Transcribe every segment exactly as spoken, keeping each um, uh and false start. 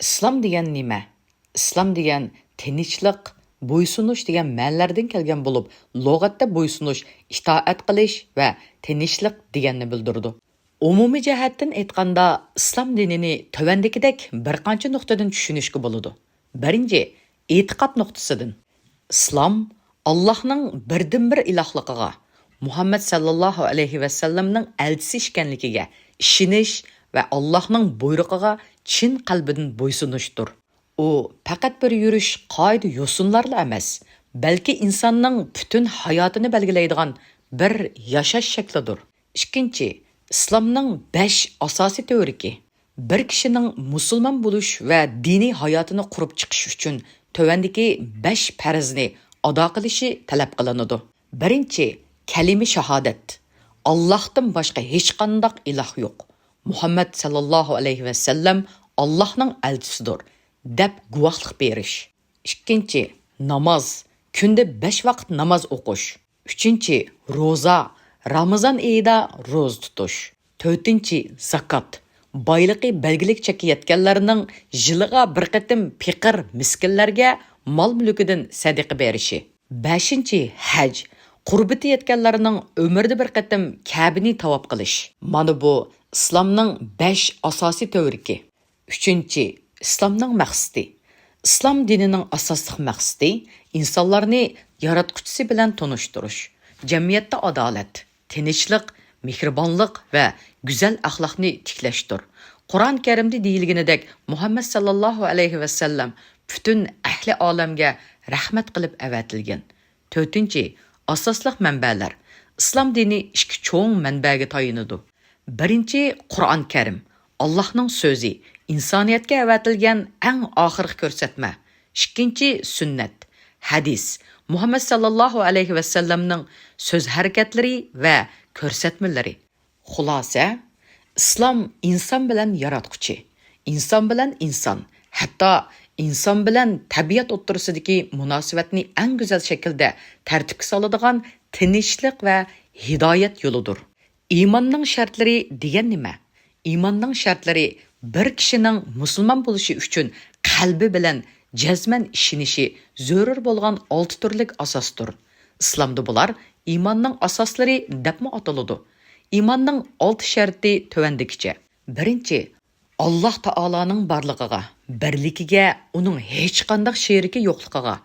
ئىسلام دېگەن نېمە؟ ئىسلام دېگەن تىنچلىق، بويسۇنۇش دېگەن مەنىلەردىن كەلگەن بولۇپ، لۇغەتتە بويسۇنۇش، ئىتائەت قىلىش ۋە تىنچلىق دېگەننى بىلدۈرىدۇ. ئومۇمىي جەھەتتىن ئېيتقاندا، ئىسلام دىنىنى تۆۋەندىكىدەك بىر قانچە نۇقتىدىن چۈشىنىشكە بولىدۇ. بىرىنچى، ئېتىقاد نۇقتىسىدىن. ئىسلام ئاللاھنىڭ بىردىنبىر ئىلاھلىقىغا، مۇھەممەد سەللەللاھۇ ئەلەيھى ۋەسەللەمنىڭ ئەلچىسى ئىكەنلىكىگە ئىشىنىش ۋە ئاللاھنىڭ بۇيرۇقىغا چىن قەلبىدىن بويسۇنۇشتۇر. ئۇ پەقەت بىر يۈرۈش قائىدە-يوسۇنلارلا ئەمەس، بەلكى ئىنساننىڭ پۈتۈن ھاياتىنى بەلگىلەيدىغان بىر ياشاش شەكلىدۇر. ئىككىنچى، ئىسلامنىڭ بەش ئاساسىي تۈۋرۈكى. بىر كىشىنىڭ مۇسۇلمان بولۇش ۋە دىنىي ھاياتىنى قۇرۇپ چىقىش ئۈچۈن تۆۋەندىكى بەش پەرزنى ئادا قىلىشى تەلەپ قىلىنىدۇ. بىرىنچى، كەلىمە شاھادەت. ئاللاھتىن باشقا ھېچقانداق ئىلاھ يوق. مۇھەممەد سەللەللاھۇ ئەلەيھى ۋەسەللەم ئاللاھنىڭ ئەلچىسىدۇر، دەپ گۇۋاھلىق بېرىش. ئىككىنچى، ناماز. كۈندە بەش ۋاقىت ناماز ئوقۇش. ئۈچىنچى، روزا. رامىزان ئېيىدا روزا تۇتۇش. تۆتىنچى، زاكات. بايلىقى بەلگىلىك چەككە يەتكەنلەرنىڭ يىلىغا بىر قېتىم پېقىر، مىسكىنلەرگە مال-مۈلكىدىن سەدىقە بېرىشى. بەشىنچى، ھەج. قۇربىتى يەتكەنلەرنىڭ ئۆمرىدە بىر قېتىم كەبىنى تاۋاپ قىلىش. مانا بۇ ئىسلامنىڭ بەش ئاساسىي تۈۋرۈكى. ئۈچىنچى، ئىسلامنىڭ مەقسىتى. ئىسلام دىنىنىڭ ئاساسلىق مەقسىتى ئىنسانلارنى ياراتقۇچىسى بىلەن تونۇشتۇرۇش، جەمئىيەتتە ئادالەت، تىنچلىق، مېھرىبانلىق ۋە گۈزەل ئەخلاقنى تىكلەشتۇر. قۇرئان كەرىمدە دېيىلگىنىدەك، مۇھەممەد سەللەللاھۇ ئەلەيھى ۋەسەللەم پۈتۈن ئەھلى ئالەمگە رەھمەت قىلىپ ئەۋەتىلگەن. تۆتىنچى، ئاساسلىق مەنبەلەر. ئىسلام دىنى ئىككى چوڭ مەنبەگە تايىنىدۇ. بىرىنچى، قۇرئان كەرىم، ئاللاھنىڭ سۆزى، ئىنسانىيەتكە ئەۋەتىلگەن ئەڭ ئاخىرقى كۆرسەتمە. ئىككىنچى، سۈننەت، ھەدىس، مۇھەممەد سەللەللاھۇ ئەلەيھى ۋەسەللەمنىڭ سۆز ھەرىكەتلىرى ۋە كۆرسەتمىلىرى. خۇلاسە، ئىسلام ئىنسان بىلەن ياراتقۇچى، ئىنسان بىلەن ئىنسان، ھەتتا ئىنسان بىلەن تەبىئەت ئوتتۇرىسىدىكى مۇناسىۋەتنى ئەڭ گۈزەل شەكىلدە تەرتىپكە سالىدىغان تىنچلىق ۋە ھىدايەت يولىدۇر. ئىماننىڭ شەرتلىرى دېگەن نېمە؟ ئىماننىڭ شەرتلىرى بىر كىشىنىڭ مۇسۇلمان بولۇشى ئۈچۈن قەلبى بىلەن جەزمەن ئىشىنىشى زۆرۈر بولغان ئالتە تۈرلۈك ئاساستۇر. ئىسلامدا بۇلار ئىماننىڭ ئاساسلىرى دەپمۇ ئاتىلىدۇ. ئىماننىڭ ئالتە شەرتى تۆۋەندىكىچە. بىرىنچى، ئاللاھ تائالانىڭ بارلىقىغا، بىرلىكىگە، ئۇنىڭ ھېچقانداق شېرىكى يوقلۇقىغا،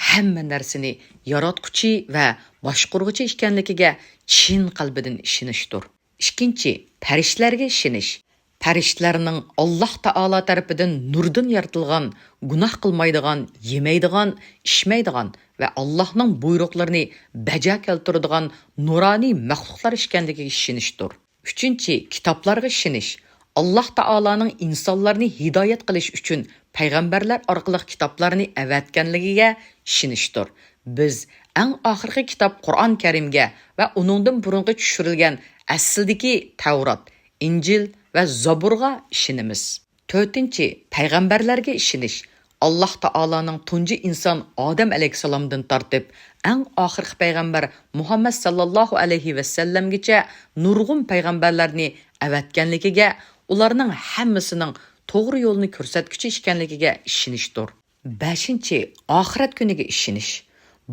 ھەممە نەرسىنى ياراتقۇچى ۋە باشقۇرغۇچى ئىكەنلىكىگە چىن قەلبىدىن ئىشىنىشتۇر. ئىككىنچى، پەرىشتىلەرگە ئىشىنىش. پەرىشتىلەرنىڭ ئاللاھ تائالا تەرىپىدىن نۇردىن يارىتىلغان، گۇناھ قىلمايدىغان، يېمەيدىغان، ئىچمەيدىغان ۋە ئاللاھنىڭ بۇيرۇقلىرىنى بەجا كەلتۈرىدىغان نۇرانىي مەخلۇقلار ئىكەنلىكىگە ئىشىنىشتۇر. ئۈچىنچى، كىتابلارغا ئىشىنىش. ئاللاھ تائالانىڭ ئىنسانلارنى ھىدايەت قىلىش ئۈچۈن پەيغەمبەرلەر ئارقىلىق كىتابلارنى ئەۋەتكەنلىكىگە ئىشىنىشتۇر. بىز ئەڭ ئاخىرقى كىتاب قۇرئان كەرىمگە ۋە ئۇنىڭدىن بۇرۇنقى چۈشۈرۈلگەن ئەسلىدىكى تەۋرات، ئىنجىل ۋە زابۇرغا ئىشىنىمىز. تۆتىنچى، پەيغەمبەرلەرگە ئىشىنىش. ئاللاھ تائالانىڭ تۇنجى ئىنسان ئادەم ئەلەيھىسسالامدىن تارتىپ، ئەڭ ئاخىرقى پەيغەمبەر مۇھەممەد ساللاللاھۇ ئەلەيھى ۋەسەللەمگىچە نۇرغۇن پەيغەمبەرلەرنى ئەۋەتكەنلىكىگە، ئۇلارنىڭ ھەممىسىنىڭ توغرا يولنى كۆرسەتكۈچى ئىكەنلىكىگە ئىشىنىشتۇر. بەشىنچى، ئاخىرەت كۈنىگە ئىشىنىش.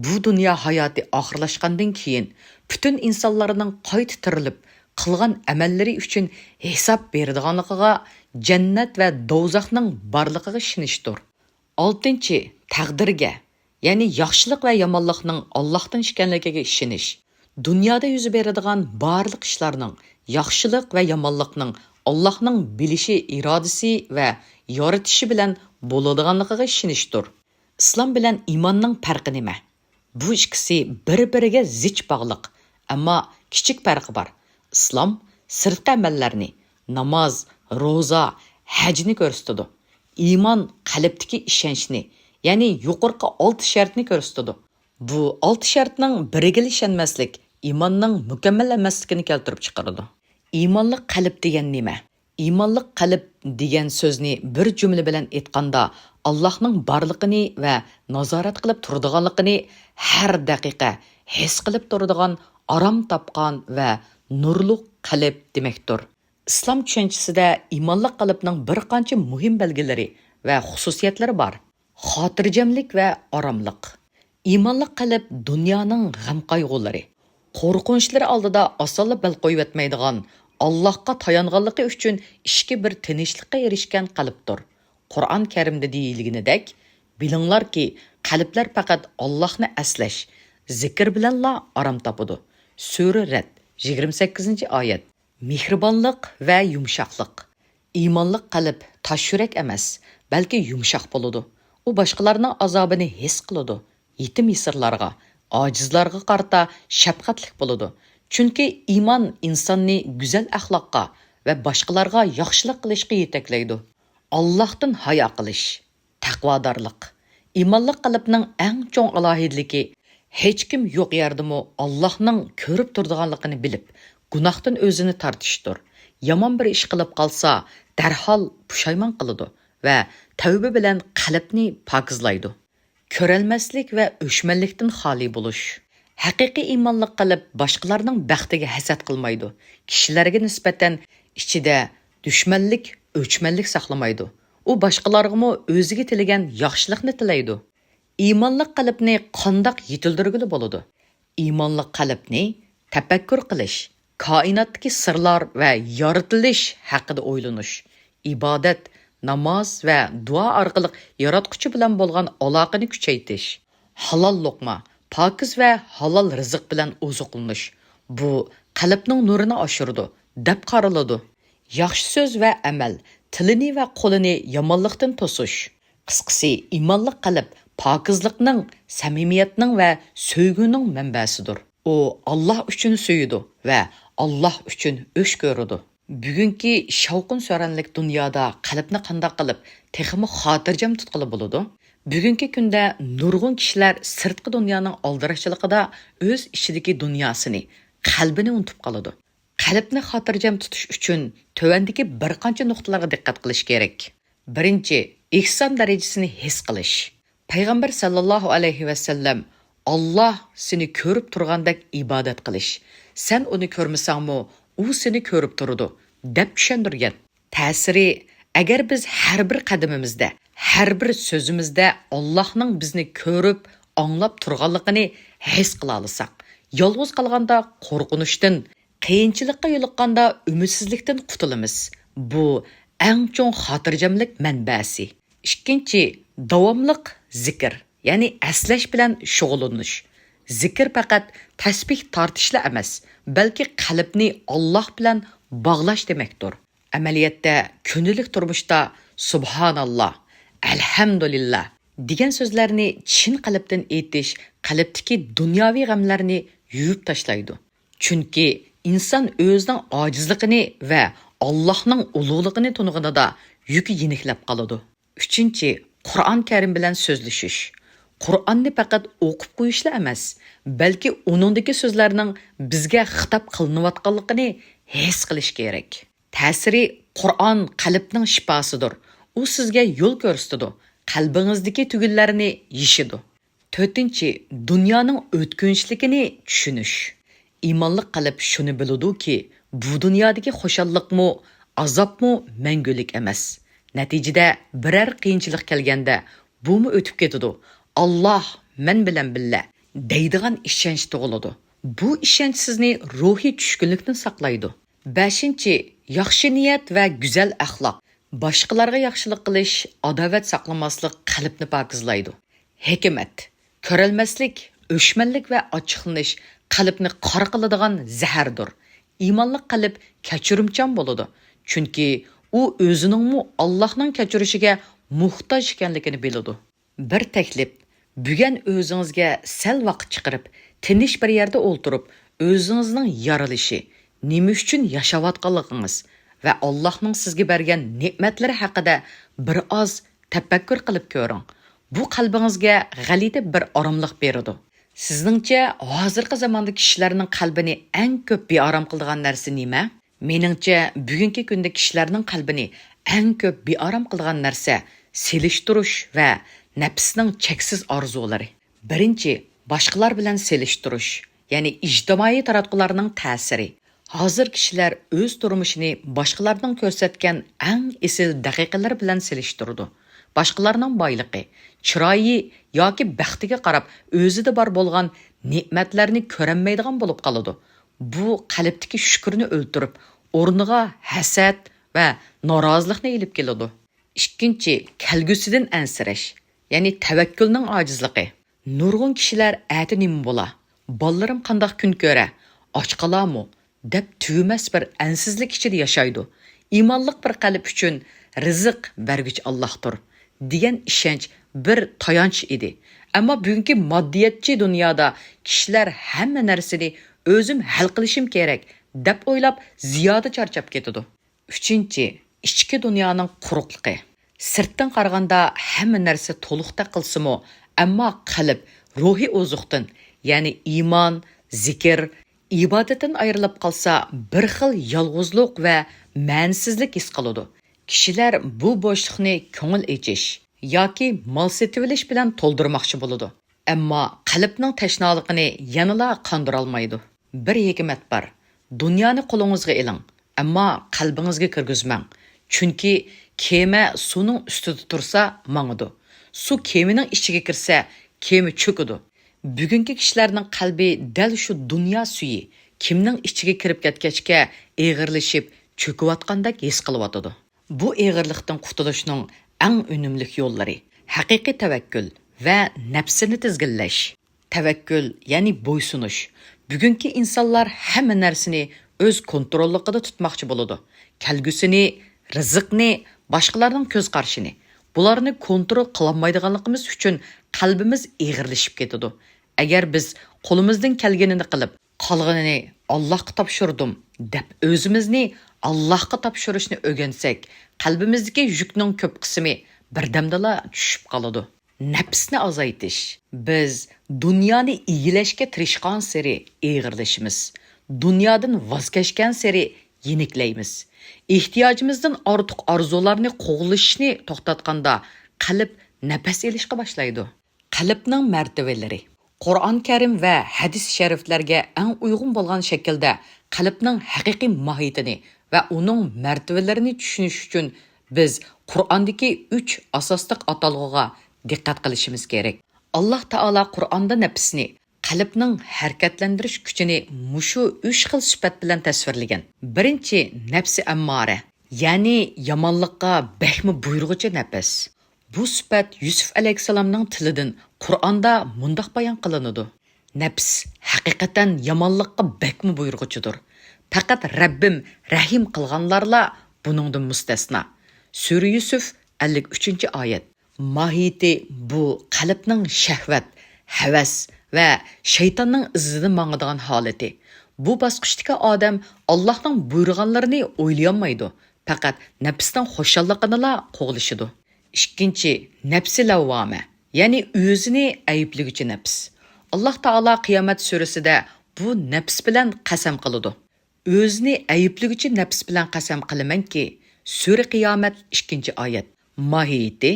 بۇ دۇنيا ھاياتى ئاخىرلاشقاندىن كېيىن، پۈتۈن ئىنسانلارنىڭ قايتا تىرىلىپ، قىلغان ئەمەللىرى ئۈچۈن ھېساب بېرىدىغانلىقىغا، جەننەت ۋە دوزاخنىڭ بارلىقىغا ئىشىنىشتۇر. ئالتىنچى، تەقدىرگە، يەنى ياخشىلىق ۋە يامانلىقنىڭ ئاللاھتىن ئىكەنلىكىگە ئىشىنىش. دۇنيادا يۈز بېرىدىغان بارلىق ئىشلارنىڭ، ياخشىلىق ۋە يامانلىقنىڭ ئاللاھنىڭ بىلىشى، ئىرادىسى ۋە يارىتىشى بىلەن بولىدىغانلىقىغا ئىشىنىشتۇر. ئىسلام بىلەن ئىماننىڭ پەرقى نېمە؟ بۇ ئىككىسى بىر-بىرىگە زىچ باغلىق، ئەمما كىچىك پەرقى بار. ئىسلام سىرتقى ئەمەللەرنى، ناماز، روزا، ھەجنى كۆرسىتىدۇ. ئىمان قەلبتىكى ئىشەنچنى، يەنى يۇقىرىقى ئالتە شەرتنى كۆرسىتىدۇ. بۇ ئالتە شەرتنىڭ بىرىگىلا ئىشەنمەسلىك ئىماننىڭ مۇكەممەل ئەمەسلىكىنى كەلتۈرۈپ چىقىرىدۇ. ئىمانلىق قەلب دېگەن نېمە؟ ئىمانلىق قەلب دېگەن سۆزنى بىر جۈملە بىلەن ئېيتقاندا، ئاللاھنىڭ بارلىقىنى ۋە نازارەت قىلىپ تۇرىدىغانلىقىنى ھەر دەقىقە ھېس قىلىپ تۇرىدىغان، ئارام تاپقان ۋە نۇرلۇق قەلب دېمەكتۇر. ئىسلام چۈشەنچىسىدە ئىمانلىق قەلبنىڭ بىر قانچە مۇھىم بەلگىلىرى ۋە خۇسۇسىيەتلىرى بار. خاتىرجەملىك ۋە ئاراملىق. ئىمانلىق قەلب دۇنيانىڭ غەم-قايغۇلىرى، قورقۇنچلىرى ئالدىدا ئاسانلا بەل قويۇۋەتمەيدىغان، ئاللاھقا تايانغانلىقى ئۈچۈن ئىچكى بىر تىنچلىققا ئېرىشكەن قەلبتۇر. قۇرئان كەرىمدە دېيىلگىنىدەك، بىلىڭلاركى، قەلبلەر پەقەت ئاللاھنى ئەسلەش، زىكىر بىلەنلا ئارام تاپىدۇ. سۈرە رەد، يىگىرمە سەككىزىنچى ئايەت. مېھرىبانلىق ۋە يۇمشاقلىق. ئىمانلىق قەلب تاش يۈرەك ئەمەس، بەلكى يۇمشاق بولىدۇ. ئۇ باشقىلارنىڭ ئازابىنى ھېس قىلىدۇ. يېتىم-يېسىرلارغا، ئاجىزلارغا قارىتا شەپقەتلىك بولىدۇ. چۈنكى ئىمان ئىنساننى گۈزەل ئەخلاققا ۋە باشقىلارغا ياخشىلىق قىلىشقا يېتەكلەيدۇ. ئاللاھتىن ھايا قىلىش، تەقۋادارلىق. ئىمانلىق قەلبنىڭ ئەڭ چوڭ ئالاھىدىلىكى، ھېچكىم يوق يەردىمۇ ئاللاھنىڭ كۆرۈپ تۇرىدىغانلىقىنى بىلىپ، گۇناھتىن ئۆزىنى تارتىشتۇر. يامان بىر ئىش قىلىپ قالسا، دەرھال پۇشايمان قىلىدۇ ۋە تەۋبە بىلەن قەلبنى پاكىزلايدۇ. كۆرەلمەسلىك ۋە ئۆچمەنلىكتىن خالىي بولۇش. ھەقىقىي ئىمانلىق قەلب باشقىلارنىڭ بەختىگە ھەسەت قىلمايدۇ، كىشىلەرگە نىسبەتەن ئىچىدە دۈشمەنلىك، ئۆچمەنلىك ساقلىمايدۇ. ئۇ باشقىلارغىمۇ ئۆزىگە تىلىگەن ياخشىلىقنى تىلەيدۇ. ئىمانلىق قەلبنى قانداق يېتىلدۈرگىلى بولىدۇ؟ ئىمانلىق قەلبنى تەپەككۇر قىلىش، كائىناتتىكى سىرلار ۋە يارىتىلىش ھەققىدە ئويلىنىش، ئىبادەت، ناماز ۋە دۇئا ئارقىلىق ياراتقۇچى بىلەن بولغان ئالاقىنى كۈچەيتىش، ھالال لوقما، پاكىز ۋە ھالال رىزىق بىلەن ئوزۇقلىنىش، بۇ قەلبنىڭ نۇرىنى ئاشۇرىدۇ، دەپ قارىلىدۇ. ياخشى سۆز ۋە ئەمەل، تىلىنى ۋە قولىنى يامانلىقتىن توسۇش. قىسقىسى، ئىمانلىق قەلب پاكىزلىقنىڭ، سەمىمىيەتنىڭ ۋە سۆيگۈنىڭ مەنبەسىدۇر. ئۇ ئاللاھ ئۈچۈن سۆيىدۇ ۋە ئاللاھ ئۈچۈن ئۆچ كۆرىدۇ. بۈگۈنكى شاۋقۇن-سۈرەنلىك دۇنيادا قەلبنى قانداق قىلىپ تېخىمۇ خاتىرجەم تۇتقىلى بولىدۇ؟ بۈگۈنكى كۈندە نۇرغۇن كىشىلەر سىرتقى دۇنيانىڭ ئالدىراشچىلىقىدا ئۆز ئىچىدىكى دۇنياسىنى، قەلبىنى ئۇنتۇپ قالىدۇ. قەلبنى خاتىرجەم تۇتۇش ئۈچۈن تۆۋەندىكى بىر قانچە نۇقتىلارغا دىققەت قىلىش كېرەك. بىرىنچى، ئېھسان دەرىجىسىنى ھېس قىلىش. پەيغەمبەر سەللەللاھۇ ئەلەيھى ۋەسەللەم، «ئاللاھ سېنى كۆرۈپ تۇرغاندەك ئىبادەت قىلىش. سەن ئۇنى كۆرمىسەڭمۇ، ئۇ سېنى كۆرۈپ تۇرىدۇ» دەپ چۈشەندۈرگەن. تەسىرى، ئەگەر بىز ھەر بىر قەدىمىمىزدە، ھەر بىر سۆزىمىزدە ئاللاھنىڭ بىزنى كۆرۈپ، ئاڭلاپ تۇرغانلىقىنى ھېس قىلالىساق، يالغۇز قالغاندا قورقۇنچتىن، قىيىنچىلىققا يولۇققاندا ئۈمىدسىزلىكتىن قۇتۇلىمىز. بۇ ئەڭ چوڭ خاتىرجەملىك مەنبەسى. ئىككىنچى، داۋاملىق زىكىر، يەنى ئەسلەش بىلەن شۇغۇللىنىش. زىكىر پەقەت تەسبىھ تارتىشلا ئەمەس، بەلكى قەلبنى ئاللاھ بىلەن باغلاش دېمەكتۇر. ئەمەلىيەتتە، كۈندىلىك تۇرمۇشتا «سۇبھاناللاھ، ئەلھەمدۇلىللاھ» دېگەن سۆزلەرنى چىن قەلبتىن ئېيتىش قەلبتىكى دۇنياۋى غەملەرنى يۇيۇپ تاشلايدۇ. چۈنكى ئىنسان ئۆزىنىڭ ئاجىزلىقىنى ۋە ئاللاھنىڭ ئۇلۇغلۇقىنى تونۇغىنىدا يۈكى يېنىكلەپ قالىدۇ. ئۈچىنچى، قۇرئان كەرىم بىلەن سۆزلىشىش. قۇرئاننى پەقەت ئوقۇپ قويۇشلا ئەمەس، بەلكى ئۇنىڭدىكى سۆزلەرنىڭ بىزگە خىتاب قىلىنىۋاتقانلىقىنى ھېس قىلىش كېرەك. تەسىرى، قۇرئان قەلبنىڭ شىپاسىدۇر. ئۇ سىزگە يول كۆرسىتىدۇ، قەلبىڭىزدىكى تۈگۈنلەرنى يېشىدۇ. تۆتىنچى، دۇنيانىڭ ئۆتكۈنچىلىكىنى چۈشىنىش. ئىمانلىق قەلب شۇنى بىلىدۇكى، بۇ دۇنيادىكى خۇشاللىقمۇ، ئازابمۇ مەڭگۈلۈك ئەمەس. نەتىجىدە بىرەر قىيىنچىلىق كەلگەندە، «بۇمۇ ئۆتۈپ كېتىدۇ، ئاللاھ مەن بىلەن بىللە» دەيدىغان ئىشەنچ تۇغۇلىدۇ. بۇ ئىشەنچ سىزنى روھىي چۈشكۈنلۈكتىن ساقلايدۇ. بەشىنچى، ياخشى نىيەت ۋە گۈزەل ئەخلاق. باشقىلارغا ياخشىلىق قىلىش ئاداۋەت ساقلىماسلىق قەلبنى پاكىزلايدۇ. ھېكمەت، كۆرەلمەسلىك، ئۆچمەنلىك ۋە ئاچچىقلىنىش قەلبنى قارا قىلىدىغان زەھەردۇر. ئىمانلىق قەلب كەچۈرۈمچان بولىدۇ، چۈنكى ئۇ ئۆزىنىڭمۇ ئاللاھنىڭ كەچۈرۈشىگە موھتاج ئىكەنلىكىنى بىلىدۇ. بىر تەكلىپ، بۈگۈن ئۆزىڭىزگە سەل ۋاقىت چىقىرىپ، تىنچ بىر يەردە ئولتۇرۇپ، ئۆزىڭىزنىڭ يارىلىشى، نېمە ئۈچۈن ياشاۋاتقانلىقىڭىز ۋە ئاللاھنىڭ سىزگە بەرگەن نېمەتلىرى ھەققىدە بىر ئاز تەپەككۇر قىلىپ كۆرۈڭ. بۇ قەلبىڭىزگە غەلىتە بىر ئاراملىق بېرىدۇ. سىزنىڭچە، ھازىرقى زاماندا كىشىلەرنىڭ قەلبىنى ئەڭ كۆپ بىئارام قىلىدىغان نەرسە نېمە؟ مېنىڭچە، بۈگۈنكى كۈندە كىشىلەرنىڭ قەلبىنى ئەڭ كۆپ بىئارام قىلىدىغان نەرسە سېلىشتۇرۇش ۋە نەپسنىڭ چەكسىز ئارزۇلىرى. بىرىنچى، باشقىلار بىلەن سېلىشتۇرۇش، يەنى ئىجتىمائىي تاراتقۇلارنىڭ تەسىرى. ھازىر كىشىلەر ئۆز تۇرمۇشىنى باشقىلارنىڭ كۆرسەتكەن ئەڭ ئېسىل دەقىقىلىرى بىلەن سېلىشتۇرىدۇ. باشقىلارنىڭ بايلىقى، چىرايى ياكى بەختىگە قاراپ ئۆزىدە بار بولغان نېمەتلەرنى كۆرەلمەيدىغان بولۇپ قالىدۇ. بۇ قەلبتىكى شۈكرىنى ئۆلتۈرۈپ، ئورنىغا ھەسەت ۋە نارازىلىقنى ئېلىپ كېلىدۇ. ئىككىنچى، كەلگۈسىدىن ئەنسىرەش، يەنى تەۋەككۈلنىڭ ئاجىزلىقى. نۇرغۇن كىشىلەر ئەتە نېمە بولا، بالىلىرىم قانداق كۈن كۆرە، ئاچ قالارمۇ دەپ تۈگىمەس بىر ئەنسىزلىك ئىچىدە ياشايدۇ. ئىمانلىق بىر قەلب ئۈچۈن رىزىق بەرگۈچى ئاللاھتۇر دېگەن ئىشەنچ بىر تايانچ ئىدى. ئەمما بۈگۈنكى ماددىيەتچى دۇنيادا كىشىلەر ھەممە نەرسىنى ئۆزۈم ھەل قىلىشىم كېرەك دەپ ئويلاپ، زىيادە چارچاپ كېتىدۇ. ئۈچىنچى، ئىچكى دۇنيانىڭ قۇرۇقلۇقى. سىرتتىن قارىغاندا ھەممە نەرسە تولۇقتەك قىلسىمۇ، ئەمما قەلب روھىي ئوزۇقتىن، يەنى ئىمان، زىكىر، ئىبادەتتىن ئايرىلىپ قالسا، بىر خىل يالغۇزلۇق ۋە مەنىسىزلىك ھېس قىلىدۇ. كىشىلەر بۇ بوشلۇقنى كۆڭۈل ئېچىش ياكى مال سېتىۋېلىش بىلەن تولدۇرماقچى بولىدۇ. ئەمما قەلبنىڭ تەشنالىقىنى يەنىلا قاندۇرالمايدۇ. بىر ھېكمەت بار. دۇنيانى قولىڭىزغا ئېلىڭ، ئەمما قەلبىڭىزگە كىرگۈزمەڭ. چۈنكى كېمە سۇنىڭ ئۈستىدە تۇرسا، ماڭىدۇ. سۇ كېمىنىڭ ئىچىگە كىرسە، كېمە چۆكىدۇ. بۈگۈنكى كىشىلەرنىڭ قەلبى دەل شۇ دۇنيا سۈيى كېمىنىڭ ئىچىگە كىرىپ كەتكەچكە ئېغىرلىشىپ، چۆكۈۋاتقاندەك ھېس قىلىۋاتىدۇ. بۇ ئېغىرلىقتىن قۇتۇلۇشنىڭ ئەڭ ئۈنۈملۈك يوللىرى، ھەقىقىي تەۋەككۈل ۋە نەپسىنى تىزگىنلەش. تەۋەككۈل، يەنى بويسۇنۇش. بۈگۈنكى ئىنسانلار ھەممە نەرسىنى ئۆز كونتروللۇقىدا تۇتماقچى بولىدۇ. كەلگۈسىنى، رىزىقنى، باشقىلارنىڭ كۆز قارىشىنى، بۇلارنى كونترول قىلالمايدىغانلىقىمىز ئۈچۈن قەلبىمىز ئېغىرلىشىپ كېتىدۇ. ئەگەر بىز قولىمىزدىن كەلگىنىنى قىلىپ، قالغىنىنى ئاللاھقا تاپشۇردۇم دەپ ئۆزىمىزنى ئاللاھقا تاپشۇرۇشنى ئۆگەنسەك، قەلبىمىزدىكى يۈكنىڭ كۆپ قىسمى بىردەمدىلا چۈشۈپ قالىدۇ. نەپسنى ئازايتىش. بىز دۇنيانى ئىگىلەشكە تىرىشقانسېرى ئېغىرلىشىمىز. دۇنيادىن ۋاز كەچكەنسېرى يېنىكلەيمىز. ئېھتىياجىمىزدىن ئارتۇق ئارزۇلارنى قوغلىشىشنى توختاتقاندا، قەلب نەپەس ئېلىشقا باشلايدۇ. قەلبنىڭ مەرتىۋىلىرى. قۇرئان كەرىم ۋە ھەدىس شەرىفلەرگە ئەڭ ئۇيغۇن بولغان شەكىلدە قەلبنىڭ ھەقىقىي ماھىيىتىنى ۋە ئۇنىڭ مەرتىۋىلىرىنى چۈشىنىش ئۈچۈن بىز قۇرئاندىكى ئۈچ ئاساسلىق ئاتالغۇغا دىققەت قىلىشىمىز كېرەك. ئاللاھ تائالا قۇرئاندا نەپسنى، قەلبنىڭ ھەرىكەتلەندۈرۈش كۈچىنى مۇشۇ ئۈچ خىل سۈپەت بىلەن تەسۋىرلىگەن. بىرىنچى، نەپسى ئەممارە، يەنى يامانلىققا بەكمۇ بۇيرۇغۇچى نەپس. بۇ سۈپەت يۈسۈپ ئەلەيھىسسالامنىڭ تىلىدىن قۇرئاندا مۇنداق بايان قىلىنىدۇ: نەپس ھەقىقەتەن يامانلىققا بەكمۇ بۇيرۇغۇچىدۇر. پەقەت رەببىم رەھىم قىلغانلارلا بۇنىڭدىن مۇستەسنا. سۈرە يۈسۈف، ئەللىك ئۈچىنچى ئايەت. ماھىيىتى بۇ قەلبنىڭ شەھۋەت، ھەۋەس ۋە شەيتاننىڭ ئىزىدىن ماڭىدىغان ھالىتى. بۇ باسقۇچتىكى ئادەم ئاللاھنىڭ بۇيرۇغانلىرىنى ئويلىيالمايدۇ، پەقەت نەپسىنىڭ خۇشاللىقىنىلا قوغلىشىدۇ. ئىككىنچى، نەپسى لەۋۋامە، يەنى ئۆزىنى ئەيىبلىگۈچى نەپس. ئاللاھ تائالا قىيامەت سۈرىسىدە بۇ نەپس بىلەن قەسەم قىلىدۇ. ئۆزىنى ئەيىبلىگۈچى نەپس بىلەن قەسەم قىلىمەنكى، سۈرە قىيامەت، ئىككىنچى ئايەت. ماھىيىتى،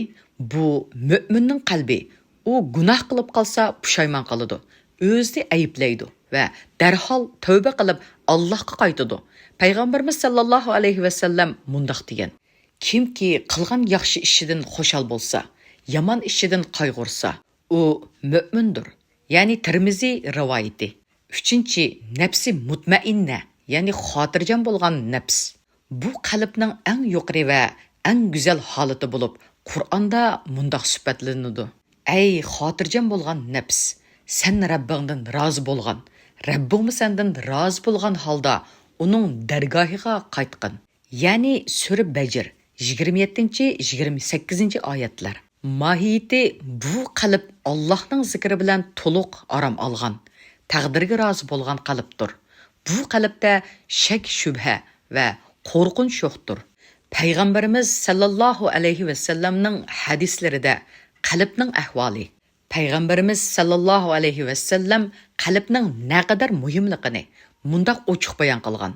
بۇ مۆمىننىڭ قەلبى. ئۇ گۇناھ قىلىپ قالسا پۇشايمان قىلىدۇ، ئۆزىنى ئەيىبلەيدۇ ۋە دەرھال تەۋبە قىلىپ ئاللاھقا قايتىدۇ. پەيغەمبىرىمىز سەللەللاھۇ ئەلەيھى ۋەسەللەم مۇنداق دېگەن: كىمكى قىلغان ياخشى ئىشىدىن خۇشال بولسا، يامان ئىشىدىن قايغۇرسا، ئۇ مۆمىندۇر. يەنى تىرمىزى رىۋايىتى. ئۈچىنچى، نەپسى مۇتمەئىننە، يەنى خاتىرجەم بولغان نەپس. بۇ قەلبنىڭ ئەڭ يۇقىرى ۋە ئەڭ گۈزەل ھالىتى بولۇپ، قۇرئاندا مۇنداق سۈپەتلىنىدۇ: ئەي خاتىرجەم بولغان نەپس، سەن رەببىڭدىن رازى بولغان، رەببىڭمۇ سەندىن رازى بولغان ھالدا ئۇنىڭ دەرگاھىغا قايتقىن. يەنى سۈرە بەجر، يىگىرمە يەتتىنچى، يىگىرمە سەككىزىنچى ئايەتلەر. ماھىيىتى، بۇ قەلب ئاللاھنىڭ زىكرى بىلەن تولۇق ئارام ئالغان، تەقدىرگە رازى بولغان قەلبتۇر. بۇ قەلبتە شەك-شۈبھە ۋە قورقۇنچ يوقتۇر. پەيغەمبىرىمىز سەللەللاھۇ ئەلەيھى ۋەسەللەمنىڭ ھەدىسلىرىدە قەلبنىڭ ئەھۋالى، پەيغەمبىرىمىز سەللەللاھۇ ئەلەيھى ۋەسەللەم قەلبنىڭ نەقەدەر مۇھىملىقىنى مۇنداق ئوچۇق بايان قىلغان: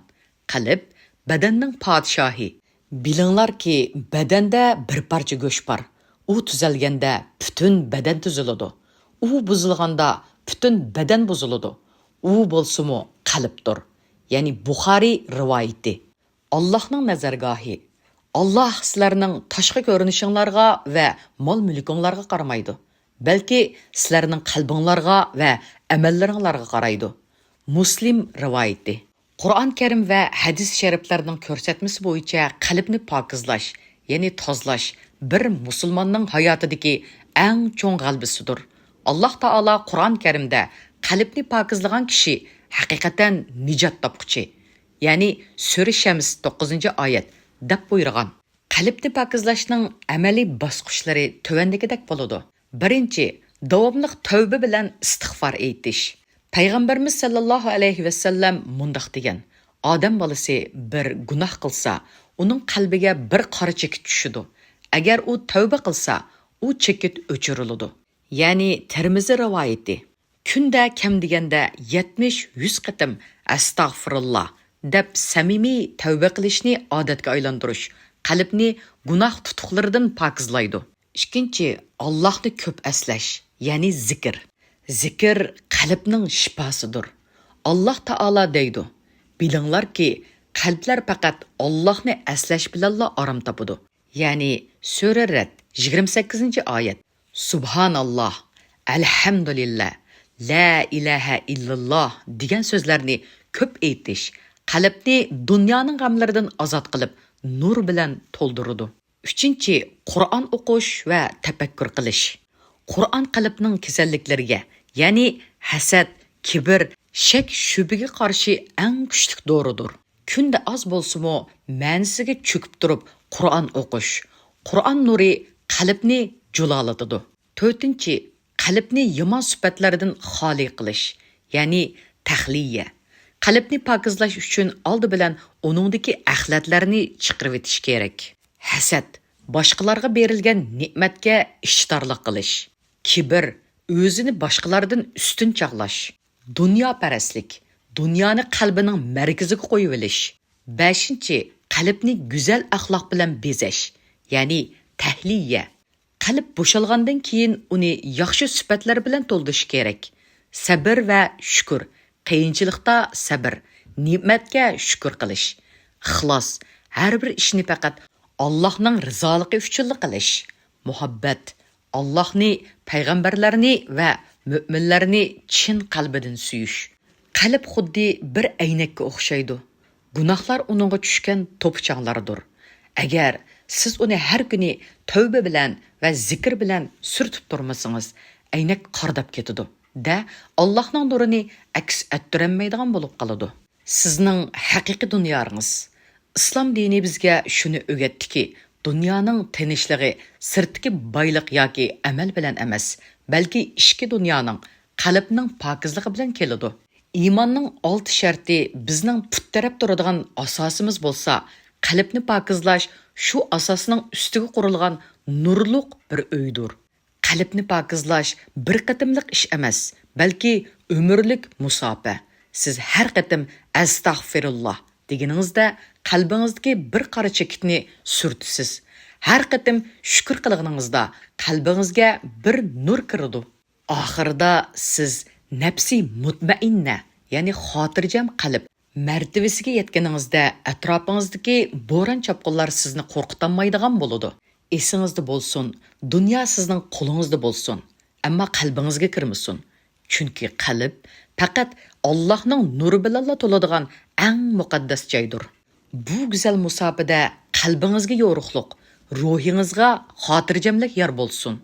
قەلب بەدەننىڭ پادىشاھى. بىلىڭلاركى، بەدەندە بىر پارچە گۆش بار. ئۇ تۈزەلگەندە پۈتۈن بەدەن تۈزۈلىدۇ. ئۇ بۇزۇلغاندا پۈتۈن بەدەن بۇزۇلىدۇ. ئۇ بولسىمۇ قەلبتۇر. يەنى بۇخارىي رىۋايىتى. ئاللاھنىڭ نەزەرگاھى. ئاللاھ سىلەرنىڭ تاشقى كۆرۈنۈشۈڭلارغا ۋە مال-مۈلكۈڭلارغا قارىمايدۇ، بەلكى سىلەرنىڭ قەلبىڭلارغا ۋە ئەمەللىرىڭلارغا قارايدۇ. مۇسلىم رىۋايىتى. قۇرئان كەرىم ۋە ھەدىس شەرىپلەرنىڭ كۆرسەتمىسى بويىچە قەلبنى پاكىزلاش، يەنى تازىلاش بىر مۇسۇلماننىڭ ھاياتىدىكى ئەڭ چوڭ غەلىبىسىدۇر. ئاللاھ تائالا قۇرئان كەرىمدە قەلبنى پاكىزلىغان كىشى ھەقىقەتەن نىجات تاپقۇچى، يەنى سۈرە شەمس توققۇزىنچى ئايەت دەپ بۇيرۇغان. قەلبنى پاكىزلاشنىڭ ئەمەلىي باسقۇچلىرى تۆۋەندىكىدەك بولىدۇ. بىرىنچى، داۋاملىق تەۋبە بىلەن ئىستىغفار ئېيتىش. پەيغەمبىرىمىز سەللەللاھۇ ئەلەيھى ۋەسەللەم مۇنداق دېگەن: «ئادەم بالىسى بىر گۇناھ قىلسا، ئۇنىڭ قەلبىگە بىر قارا چېكىت چۈشىدۇ. ئەگەر ئۇ تەۋبە قىلسا، ئۇ چېكىت ئۆچۈرۈلىدۇ.» يەنى تىرمىزى رىۋايىتى. كۈندە كەم دېگەندە يەتمىش، يۈز قېتىم «ئەستەغپىرۇللا» دەپ سەمىمىي تەۋبە قىلىشنى ئادەتكە ئايلاندۇرۇش قەلبنى گۇناھ تۇتۇقلىرىدىن پاكىزلايدۇ. ئىككىنچى، ئاللاھنى كۆپ ئەسلەش، يەنى زىكىر. زىكىر قەلبنىڭ شىپاسىدۇر. ئاللاھ تائالا دەيدۇ: «بىلىڭلاركى، قەلبلەر پەقەت ئاللاھنى ئەسلەش بىلەنلا ئارام تاپىدۇ.» يەنى سۈرە رەد، يىگىرمە سەككىزىنچى ئايەت. سۇبھاناللاھ، ئەلھەمدۇلىللاھ، لا ئىلاھە ئىللاللاھ دېگەن سۆزلەرنى كۆپ ئېيتىش قەلبنى دۇنيانىڭ غەملىرىدىن ئازاد قىلىپ، نۇر بىلەن تولدۇرىدۇ. ئۈچىنچى، قۇرئان ئوقۇش ۋە تەپەككۇر قىلىش. قۇرئان قەلبنىڭ كېسەللىكلىرىگە، يەنى ھەسەت، كىبىر، شەك، شۈبھىگە قارشى ئەڭ كۈچلۈك دورىدۇر. كۈندە ئاز بولسىمۇ مەنىسىگە چۆكۈپ تۇرۇپ قۇرئان ئوقۇش. قۇرئان نۇرى قەلبنى جۇلالىتىدۇ. تۆتىنچى، قەلبنى يامان سۈپەتلەردىن خالىي قىلىش، يەنى تەخلىيە. قەلبنى پاكىزلاش ئۈچۈن ئالدى بىلەن ئۇنىڭدىكى ئەخلەتلەرنى چىقىرىۋېتىش كېرەك. ھەسەت، باشقىلارغا بېرىلگەن نېمەتكە ئىچىدارلىق قىلىش. كىبىر، ئۆزىنى باشقىلاردىن ئۈستۈن چاغلاش. دۇنياپەرەسلىك، دۇنيانى قەلبىنىڭ مەركىزىگە قويۇۋېلىش. بەشىنچى، قەلبنى گۈزەل ئەخلاق بىلەن بېزەش، يەنى تەھلىيە. قەلب بوشالغاندىن كېيىن ئۇنى ياخشى سۈپەتلەر بىلەن تولدۇرۇش كېرەك. سەبىر ۋە شۈكۈر، قىيىنچىلىقتا سەبىر، نېمەتكە شۈكۈر قىلىش. ئىخلاس، ھەر بىر ئىشنى پەقەت ئاللاھنىڭ رىزالىقى ئۈچۈنلا قىلىش. مۇھەببەت، ئاللاھنى، پەيغەمبەرلەرنى ۋە مۆمىنلەرنى چىن قەلبىدىن سۆيۈش. قەلب خۇددى بىر ئەينەككە ئوخشايدۇ. گۇناھلار ئۇنىڭغا چۈشكەن توپا-چاڭلاردۇر. ئەگەر سىز ئۇنى ھەر كۈنى تەۋبە بىلەن ۋە زىكىر بىلەن سۈرتۈپ تۇرمىسىڭىز، ئەينەك قارىداپ كېتىدۇ-دە، ئاللاھنىڭ نۇرىنى ئەكس ئەتتۈرەلمەيدىغان بولۇپ قالىدۇ. سىزنىڭ ھەقىقىي دۇنياڭىز. ئىسلام دىنى بىزگە شۇنى ئۆگەتتىكى، دۇنيانىڭ تىنچلىقى سىرتتىكى بايلىق ياكى ئەمەل بىلەن ئەمەس، بەلكى ئىچكى دۇنيانىڭ، قەلبنىڭ پاكىزلىقى بىلەن كېلىدۇ. ئىماننىڭ ئالتە شەرتى بىزنىڭ پۇت تىرەپ تۇرىدىغان ئاساسىمىز بولسا، قەلبنى پاكىزلاش شۇ ئاساسنىڭ ئۈستىگە قۇرۇلغان نۇرلۇق بىر ئۆيدۇر. قەلبنى پاكىزلاش بىر قېتىملىق ئىش ئەمەس، بەلكى ئۆمۈرلۈك مۇساپە. سىز ھەر قېتىم «ئەستەغفىرۇللا» دېگىنىڭىزدە، قەلبىڭىزدىكى بىر قارا چېكىتنى سۈرتىسىز. ھەر قېتىم شۈكۈر قىلغىنىڭىزدا، قەلبىڭىزگە بىر نۇر كىرىدۇ. ئاخىرىدا سىز نەپسى مۇتمەئىننە، يەنى خاتىرجەم قەلب مەرتىۋىسىگە يەتكىنىڭىزدە، ئەتراپىڭىزدىكى بوران-چاپقۇنلار سىزنى قورقۇتالمايدىغان بولىدۇ. ئېسىڭىزدە بولسۇن، دۇنيا سىزنىڭ قولىڭىزدا بولسۇن، ئەمما قەلبىڭىزگە كىرمىسۇن. چۈنكى قەلب پەقەت ئاللاھنىڭ نۇرى بىلەنلا تولىدىغان ئەڭ مۇقەددەس جايدۇر. بۇ گۈزەل مۇساپىدە قەلبىڭىزگە يورۇقلۇق، روھىڭىزغا خاتىرجەملىك يار بولسۇن.